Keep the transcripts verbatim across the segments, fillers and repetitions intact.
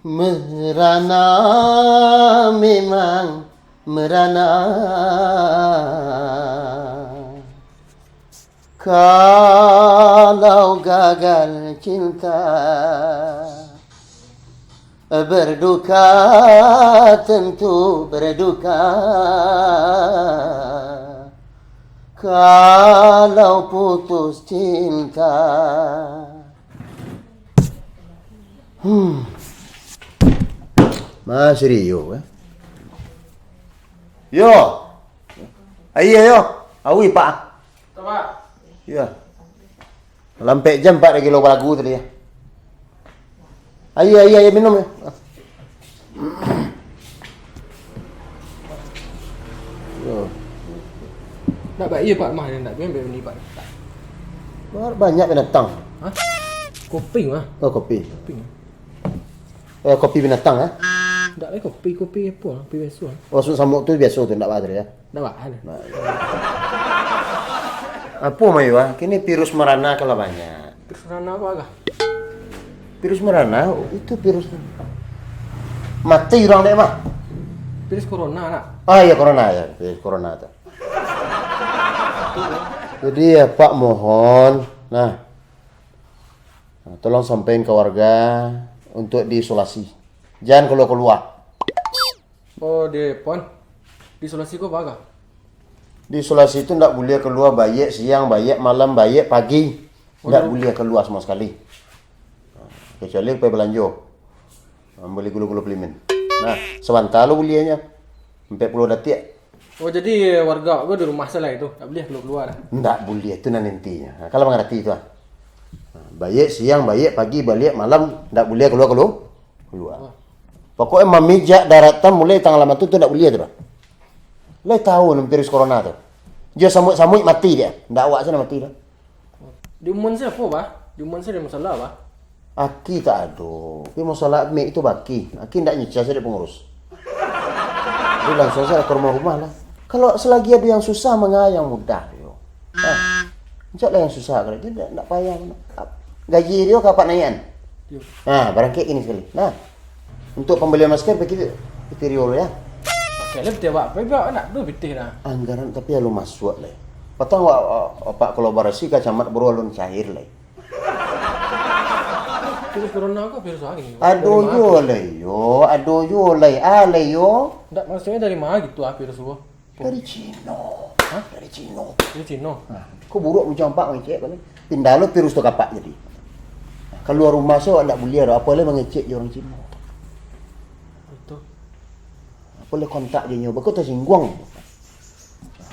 Merana memang merana. Kalau gagal cinta, berduka tentu berduka. Kalau putus cinta, hmm. Masih Rio, eh? Yo. Aia yo. Awi, Pak. Apa? Iya. Lampek jam, Pak, lagi lo balagu tadi ya. Aia, aia, aia minum ya. Yo. Nak baik iya, Pak, mah, nak baik ni, Pak. Banyak binatang. Hah? Kopi mah. Oh, kopi. Kopi mah. Eh, kopi binatang, eh? Ndak lai kopi, kopi apo? Kopi biaso. Oh, sup samuk tu biaso tu, ndak baa tu, ya? Ndak baa. Nah, iya. Apo, Mayu, ah? Kini virus merana kalah banyak. Virus merana apo, Aga? Virus merana, itu virus mati urang dek mah. Virus corona, nak? Ah, iya, corona, ya, virus corona tu. Jadi, ya, Pak, mohon, nah, Nah, tolong sampaikan ke warga untuk diisolasi. Jangan keluar-keluar. Oh, di pon. Diisolasi ko apo, Aga? Diisolasi tu ndak buliah keluar, baiak siang, baiak malam, baiak pagi. Oh, ndak buliah keluar sama sekali. Kecuali pai balanjo. Mambali gulo-gulo palimen. Nah, sabanta lo buliahnyo. Ampek puluah datiak. Oh, jadi warga awak ko di rumah se lah itu, ndak buliah kalua-kalua doh? Ndak buliah, tu nan intinyo. Ha, kalau mangarati tu, ah. Ha, baiak siang, baiak pagi, baiak malam, ndak buliah kalua-kalua-, kalua. Oh. Pokoknyo mamijak daratan mulai tanggal lapan tu, tu ndak buliah tu doh. Lai tahu nan virus corona tu. Jo samuik-samuik mati dek. Ndak awak se nan mati doh. Diumuan se apo, Bah? Diumuan se ado masalah, Bah? Aki tak ado. Tapi masalah mik tu baki. Aki ndak nyicah se dek pangurus. Jadi langsuang se ka rumah-rumah lah. Kalau selagi ado yang susah, manga yang mudah, yo. Nah, cari lah yang susah, kalau itu ndak, ndak payah. Gaji dio ka apak naiakan. Yo. Nah, barangkek kini sakali. Nah, untuk pambalian masker, piti, piti rio lo, ya. Oke, lah, piti awak. Tapi awak ndak ado piti nah. Anggaran tapi alun masuak lai. Patang awak, awak, apak kolaborasi ka Camat Bro alun cair lai. Virus corona ko virus apo ni? Ado juo lai yo, ado juo lai, ah, lai yo. Ndak, maksudnyo dari ma gitu ah virus tu? Dari Cino. Hah? Dari Cino. Dari Cino? Nah, ko buruak macam apak mangecek ko ni. Pindah lo virus tu ka apak jadi. Kalua rumah se awak ndak buliah doh, apo lai mangecek jo urang Cino. Betul. Apo lai kontak jo nyo, beko tasingguang.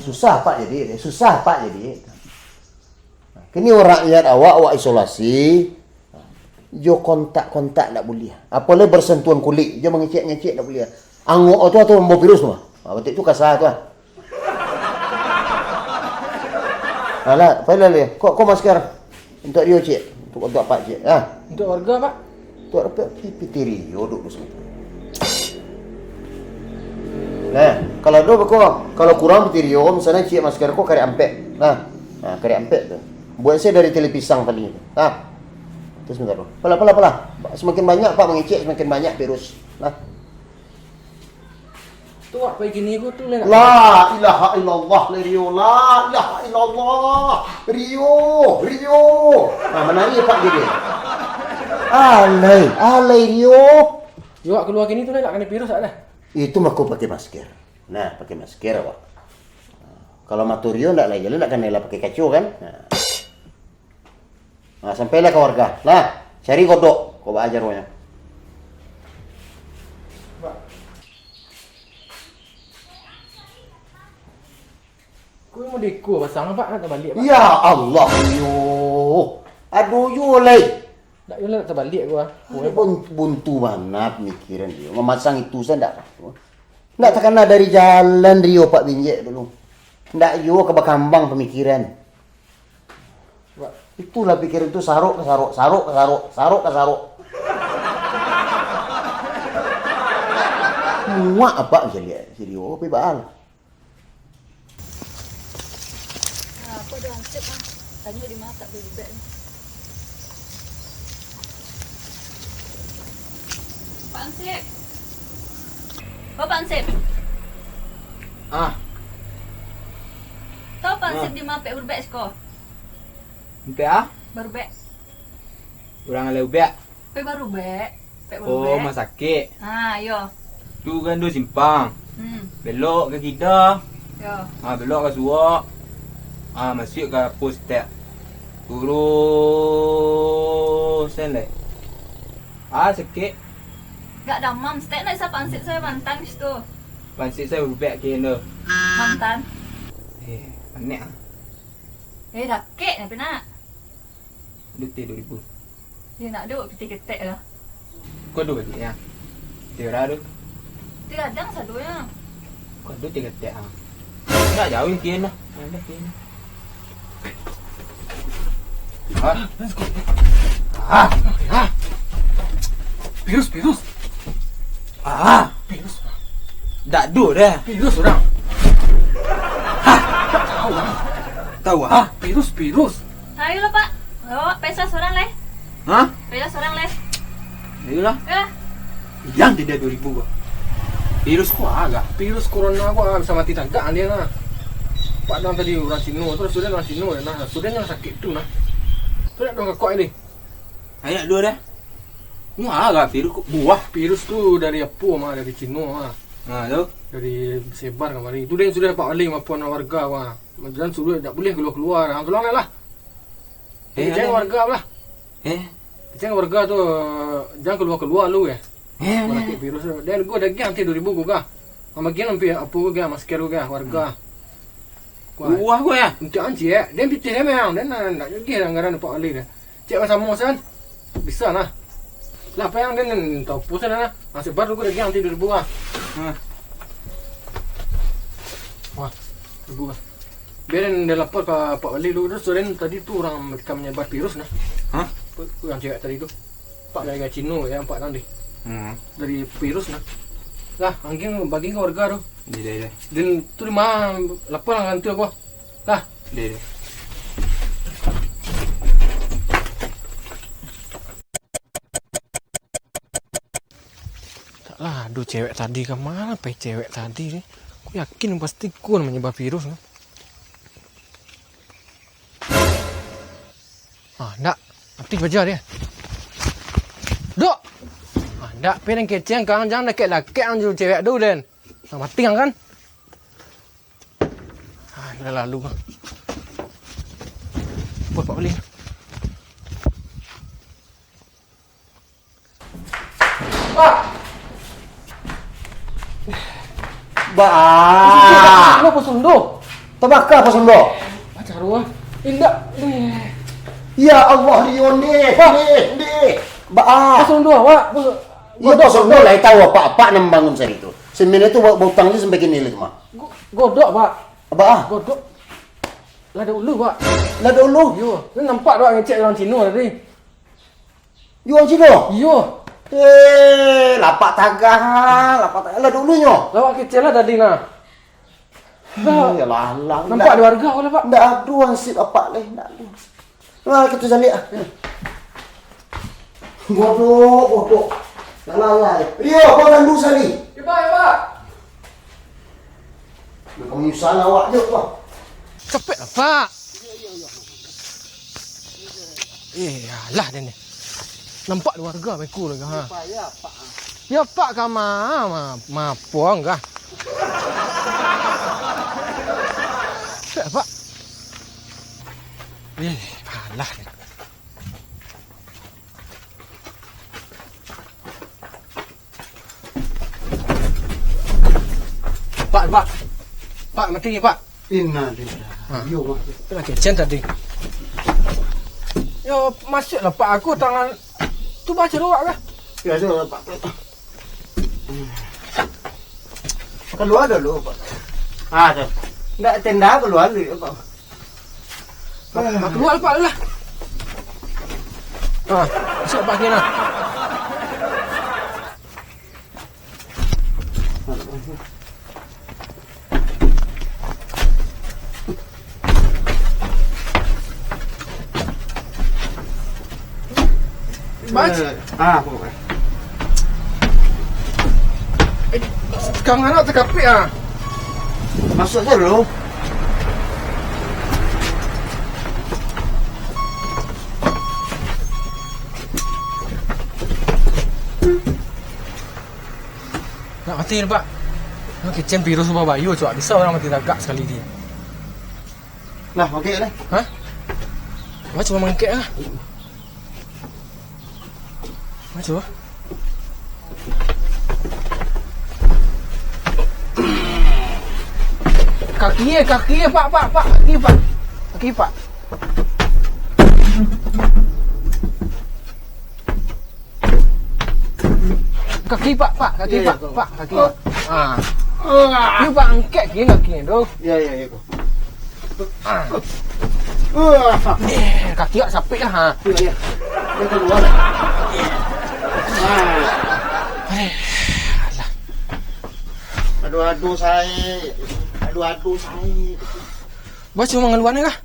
Susah apak jadi, susah apak jadi. Kini urang liek awak, awak isolasi, jo kontak-kontak ndak buliah. Apo lai bersentuhan kulik, jo mangecek-ngecek ndak buliah. Angok tu atau mambawa virus tu mah. Ha, batik tu kasa tu ah. Alah, pailah lai. Kok, kok masker? Untuak dio, Cik. Untuak, untuak apak, Cik. Ah. Untuak warga, Pak? Untuak apak, pi-, piti rio dulu sabantak. Nah, kalau ado beko, kalau kurang piti rio, misalnyo Cik masker ko karek ampek. Nah, nah, karek ampek tu. Buek se dari tali pisang tadi tu. Nah. Terus minta tu. Pala, pala, pala. Semakin banyak apak mangecek, semakin banyak virus. Nah. Tu, Pak, pai kini ko tu lai nak. La ilaha illallah, lai Rio. La ilaha illallah. Rio, Rio. Nah, manangih apak jadi. Alai, alai Rio. Yo, awak kalua kini tu lai nak kanai virus dak lah? Itu mako pakai masker. Nah, pakai masker awak. Kalau mato Rio ndak lai, jaleh ndak kanai lah pakai kaco kan? Nah. Nah, sampailah ka warga. Lah, cari kodok. Kok baa caronyo? Ko mode ko pasang, Pak, nak tabaliak, Pak? Ya Allah, yo. Ado juo lai. Ndak, yo lah nak tabaliak ko ah. Ado bun-, buntu bana pamikiran Rio. Mamasang itu sajo ndak. Ndak takana dari jalan Rio, Pak, binjek dulu. Ndak juo ka bakambang pamikiran. Itulah pikiran tu, sarok ka sarok, sarok ka sarok, sarok ka sarok. Muak apak bisa liek si Rio, tapi baal. Ah, apo ado ansep ah. Tanyo di ma tak bebek ni. Pak Ansip. Oh, Pak Ansip. Ah. Tahu Pak Ansip di ma pek barubek siko? Pek ah? Barubek. Urang alai ubek? Pek barubek. Pek barubek. Oh, rumah sakik. Ha, iyo. Tu kan tu simpang. Hmm. Belok ka kida. Yo. Ha, belok ka suok. Ha, masuak ka pos stek. Turun sen leh. Ah, sakik. Gak damam, stek nak isap pansik saya mantan di situ. Pansik saya ubek kian tu. Mantan. Eh, panek ah. Eh, dakek ni, Pinak. Duit tiga ribu. Ya, nak duit ketek-ketek lah. Kau duit ya? Tiga ratus. Tiga dang satu ya. Kau duit tiga ketek ah. Nak jauh kian lah. Ada kian. Ah. Ah. Ah. Virus, virus. Ah. Virus. Dak do dah. Virus orang. Hah? Tahu ah. Tahu ah. Virus, virus. Ayolah, Pak. Awak pesa seorang leh. Hah? Pesa seorang leh. Ayolah. Ayolah. Yang tidak dua ribu gua. Virus ko agak. Virus corona ko bisa mati tagak dia nah. Pak dang tadi orang Cino tu, sudah orang Cino nah. Sudah yang sakit tu nah. Tu nak dong kakak ini. Ayo dua dah. Ni agak virus ko. Buah virus tu dari apa mah, dari Cino mah. Ha tu. Dari sebar kamari. Tu dia sudah Pak Alim apa nak warga mah. Jangan suruh tak boleh keluar-keluar. Ha, keluar lah. Eh, jangan warga lah. Eh. Jangan warga tu, jangan keluar-keluar lu ya. Eh, mana virus tu. Dan gua daging nanti dua ribu gua. Sama gini nanti apa gua masker gua warga. Buah gua ya. Untuk anci ya. Dan pitih dia memang dan nak jadi anggaran Pak Alim dah. Cek lah samo san. Bisa lah. Lah apa yang den tau pusing lah. Nasib baru gua lagi nanti dua ribu ah. Hah. Wah, ribu ah. Biarin dia lapor ka Pak Wali dulu, terus den tadi tu orang mereka menyebar virus nah. Hah? Yang cewek tadi tu. Pak dari Cino ya, empat tadi. Hmm. Dari virus nah. Lah, angking bagi ke warga tu. Iya, iya, iya. Dan tu di mana lapor lah nanti aku. Lah. Iya, iya. Tak lah, aduh cewek tadi ka mana pai cewek tadi ni. Aku yakin pasti kun menyebar virus ni. Ah, ndak. Mati baja dia. Dok. Ah, ndak, pai den keceng kang, jangan dakek-dakek ang jo cewek tu den. Nah, mati ang kan? Ah, dah lalu ah. Buat Pak Ulin. Pak. Ba. Kenapa sundo? Tabaka apa sundo? Macam ruah. Indak. Ya Allah, Rio ni, Pak. Ni, ni. Ba. Apa sundo, Pak? Iya, Pak sundo lah, tahu apa-apa nang bangun saya itu. Semina itu ba-, bautang ni sampai kini lagi mah. Go-, godok, Pak. Apa ah? Godok. Lah dulu, Pak. Lah dulu. Yo, ni nampak tak ngecek orang Cina tadi? Yuang Cino? Iyo. Eh, lapak tagah, lapak tagah lah dulunyo. Lawak kecil lah tadi nah. Eh, lah, lah, nampak di warga awak lah, Pak. Ndak ado ansip apak leh, ndak ado. Nah, kita caliak ah. Bodoh, bodoh. Lah, lah, lah. Iyo, kau tandu sali. Ya, Pak, ya, Pak. Nak menyusah awak je, Pak. Capek lah, Pak. Eh, alah dia ni. Nampak di warga beko lagi, ha. Ya, Pak, ka ma, ma, ma puang kah? Capek lah, Pak. Eh, alah dia. Pak, Pak. Pak, mati ni, Pak. Innalillahi. Ha. Yo, Pak. Kena kecen tadi. Yo, masuklah, Pak. Aku tangan tu baca doa kah? Ya, tu, Pak. Keluar dulu, Pak. Ah, tu. Ndak tenda keluar dulu, Pak. Pak, keluar, Pak, lah. Ah, masuk, Pak, ni lah. Baik. Ah, apa, Pak? Kang Anak takapik ah. Masuk sajo dulu. Nak mati ni, Pak. Nak kecen virus babayo, cok. Bisa urang mati tagak sakali ni. Nah, mangkek lah. Hah? Apa cuma mangkek lah? Apa cuma? Kaki eh, kaki eh, Pak, Pak, Pak, kaki, Pak. Kaki, Pak. Kaki, Pak, Pak, kaki, Pak, Pak, kaki. Ah. Iyo, Pak, angkek kaki, kaki tu. Iyo, iyo, iyo. Ah. Eh, kaki awak sapik lah, ha. Iyo, iyo. Dia kalua lah. Ah. Eh, alah. Aduh, aduh, sai. Aduh, aduh, sai. Bos, cuma mangaluan kah?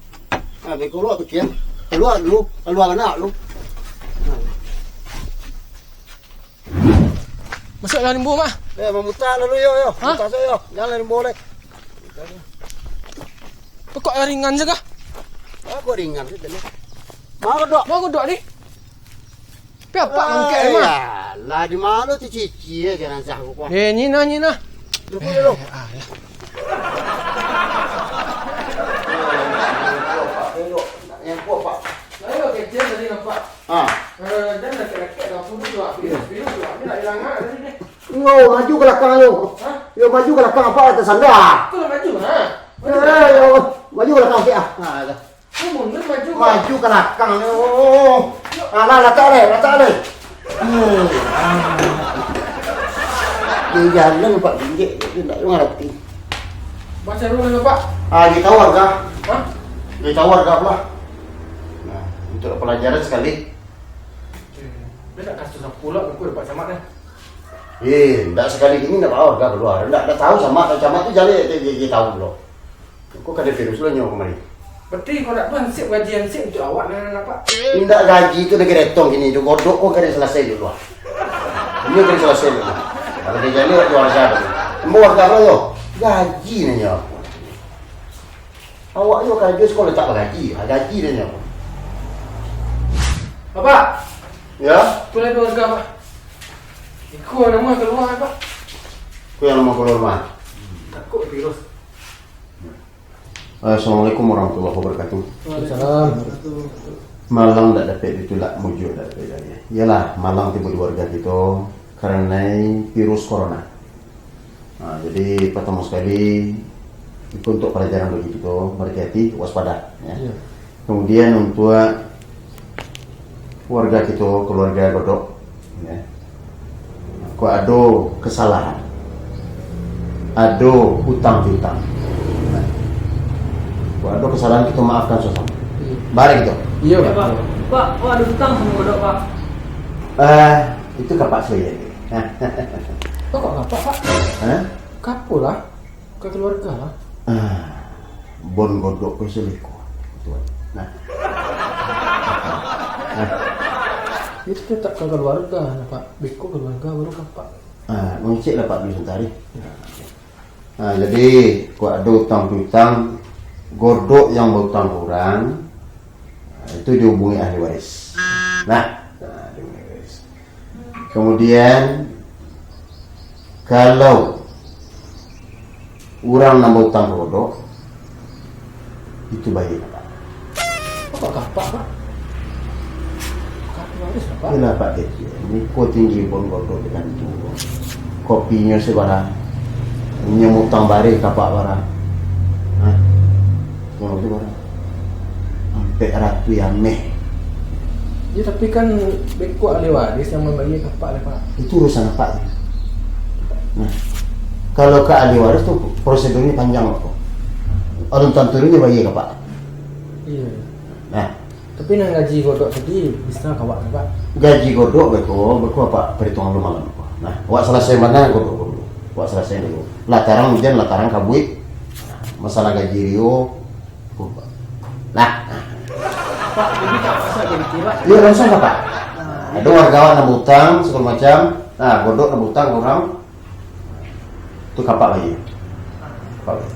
Ah, baik, kalua pikia. Kalua dulu, kalua bana dulu. Masuak dalam limbo mah. Eh, mamuta lalu yo, yo. Hah? Muta sajo yo. Jangan limbo lai. Kok ringan sajo kah? Ah, kok ringan sajo tadi. Mau dok. Mau dok ni? Pi apak mangkek ni mah. Lah di mano tu cici eh, jangan sah kok. Eh, nyinah, nyinah. Duduk dulu. Eh, alah. Yang kuat, Pak. Ayo, kecil tadi nampak. Ah. Eh, dan laki-laki ada apa tu, Pak? Virus, virus, Pak. Ni nak hilang, ah, tadi ni. Yo, maju ka lakang yo. Hah? Yo, maju ka lakang, apak lah tasanda. Aku lah maju, ha? Eh, yo, maju ka lakang sikit, ah. Ah, dah. Aku mundur maju, Pak. Maju ka lakang yo. Alah, latak deh, latak deh. Hmm. Di jalan, Pak, ginjek, dia ndak ngarati. Baca dulu, Pak. Ah, dia tahu harga. Hah? Dia tahu harga pula. Nah, untuk pelajaran sekali. Eh, dia nak kasus apa pula, aku dapat camat dah. Eh, ndak sekali ini ndak bawa dah keluar. Ndak, ndak tahu camat, camat tu jaleh, dia, dia, dia tahu dulu. Kok kada virus lah nyo kemari? Berarti kau nak tu hansip gaji hansip untuk awak nak, nak, Pak? Indak gaji tu lagi retong kini tu, godok kau kada selesai dulu lah. Ini kada selesai dulu. Kalau dia jaleh, keluar saja. Ambo warga apa tu? Gaji nanya. Awak yo karajo siko letak bagaji, ha, gaji dia nyo. Bapak! Ya? Boleh dua harga, Pak? Iko nama keluar, Pak. Iko yang nama keluar, Pak? Takut virus. Assalamualaikum warahmatullahi wabarakatuh. Waalaikumsalam. Malang dak dapek ditulak, mujua dak dapek diagiah. Iyolah, malang tibo di warga kito karano virus corona. Nah, jadi, pertama sekali, itu untuk pelajaran bagi kito, berhati-hati, waspada, ya. Iya. Kemudian, untuk warga kito, keluarga Godok, ya. Kok ado kesalahan, ado utang piutang, kok ado kesalahan, kito maafkan sasamo. Iya. Barek kito. Iya, Pak. Pak, kok ado utang samo Godok, Pak? Eh, itu kapak sendiri. Kok kapak, Pak? Hah? Kapo lah, ka keluarga lah. Ah, bon Godok ko seleko. Tuan. Nah. Nah. Itu tetap ka keluarga lah, Pak. Beko keluarga baru kapak. Ah, mangecek lah, Pak, dulu sebentar, eh. Nah, jadi, kok ado utang piutang, Godok yang bautang ka urang, nah, itu dihubungi ahli waris. Nah, nah, dihubungi ahli waris. Kemudian, kalau urang nan bautang ka Godok, itu bayia, Pak. Kok kapak, Pak? Kapak bagus, Pak. Iyolah, Pak Kecil. Niko tinggi pun Godok di kantua. Kopinyo sabarang. Inyo mutang bareh kapak barang. Hah? Tengok tu barang. Ampek ratuih ameh. Ya, tapi kan beko ahli waris yang mambayia kapak lah, Pak. Itu urusan apak tu. Nah, kalau ka ahli waris tu prosedurnyo panjang, Pak. Alun tantu inyo bayia kapak. Iya. Nah. Tapi nan gaji Godok tadi bisa ka awak, Pak? Gaji Godok beko, beko apak perhitungan dulu malam ko. Nah, awak selesai bana Godok ko dulu. Awak selesai dulu. Lah tarang ujan, lah tarang kabuik. Masalah gaji Rio, Nah. Pak, jadi tak paksa jadi kira. Iya, langsung lah, Pak. Nah, ado warga awak nan bautang, sagalo macam. Nah, Godok nan bautang ka urang. Kapak lagi. Kapak lagi.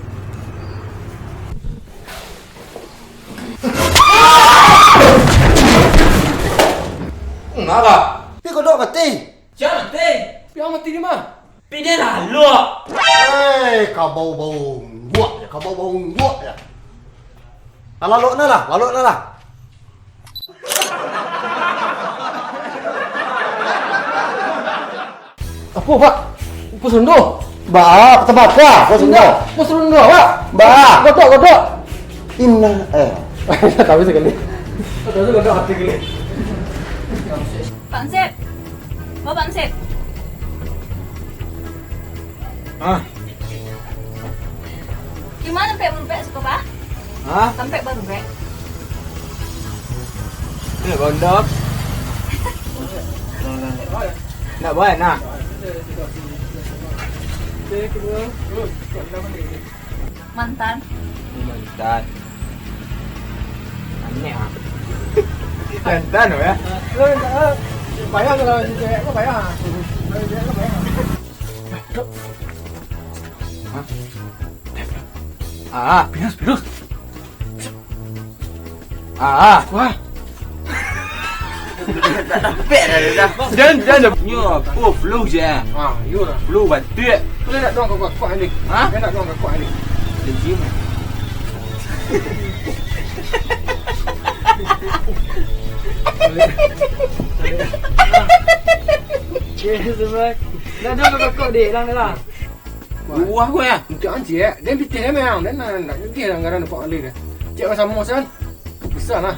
Nara. Pi kodok mati. Sia mati? Pi mati di ma? Pi den lalok. Hei, kabau-bau ungguak je, kabau-bau ungguak je. Lah, lalok nah lah, lalok nah lah. Apo, Pak? Pos ronda? Ba, tabaka, pos ronda. Indak, pos ronda, Pak. Ba. Godok, godok. Inna, eh. Tapi sakali. Tapi godok hati gini. Pak Ansip. Oh, Pak Ansip. Ah. Di ma tampek barubek siko, Pak? Hah? Tampek barubek. Nak gondok. Nak buat, nah. Mantan. Mantan. Aneh, ah. Mantan, ya? Payah kalau si cewek ko payah. Kalau si cewek ko payah. Hah? Ah. Virus, virus. Ah. Wah. Tak dapat dah, dah. Jangan, jangan. Nyo, oh, flu je. Ah, iyo lah. Flu batuk. Tu nak doang kau kuat-kuat ni. Hah? Nak doang kau kuat ni. Dia cium. Okey, semua. Nak doang kau kuat, dek. Lang, lang. Buah ko ya. Untuk anjir, eh. Dia pitih dia memang. Dia nak, nak pitih lah anggaran nampak balik dia. Cik orang sama, San. Bisa lah.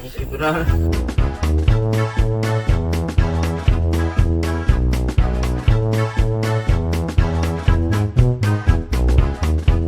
Okey, kurang.